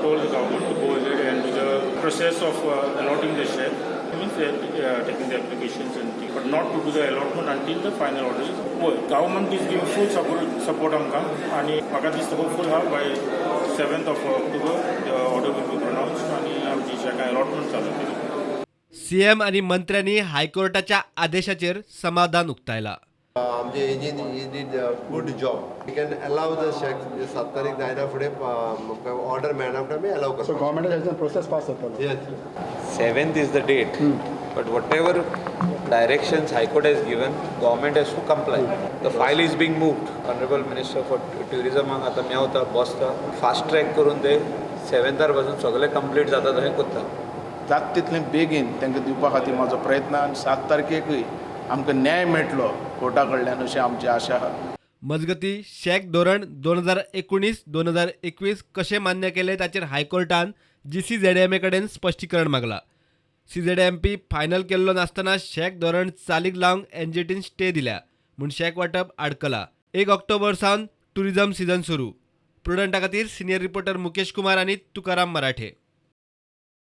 told the government to go ahead and do the process of allotting the shack. Means taking the applications and thing, but not to do the allotment until the final order is. Well, government is giving full support आमकां आनी म्हाका दिसता होपफूल आहा, by 7th of October the order will be pronounced आनी आमची शॅकां allotment चालू केली. CM आनी मंत्र्यांनी हायकोर्टाच्या आदेशाचेर समाधान उक्तायला. आमचे एजीन he did good job. We can allow the shack. 7 तारीख जायना फुडें, ऑर्डर मेळना फुडें आमी अलाव सो करता. गव्हर्मेंटाच्या प्रोसेस पास जातलो. Yes. 7th is the date, but whatever directions High Court has given, government has to comply. The file is being moved. Honorable Minister for Tourism आतां मेवता, बसता, फास्ट ट्रॅक करून ते सेवेंतार पासून सगळें complete जाता तशें करता. जाता तितलें बेगीन तांकां दिवपा खातीर म्हाजो प्रयत्न आनी 7 तारखेकूय आमकां न्याय मेळटलो कोर्टा कडल्यान अशी आमची आशा आहा. मजगती, शॅक धोरण 2019 2021 कशें मान्य केलें ताचेर हायकोर्टान जीसीझेडएमए कडेन स्पश्टीकरण मागला. सीझेडएमपी फायनल केल्लो नासतना शॅक धोरण चालीक लावंक एनजीटीन स्टे दिल्या म्हूण शॅक वांटप आडकला. 1 ऑक्टोबर सावन टुरिझम सिजन सुरू. प्रुडंटा खातीर सिनियर रिपोर्टर मुकेश कुमार आनी तुकाराम मराठे.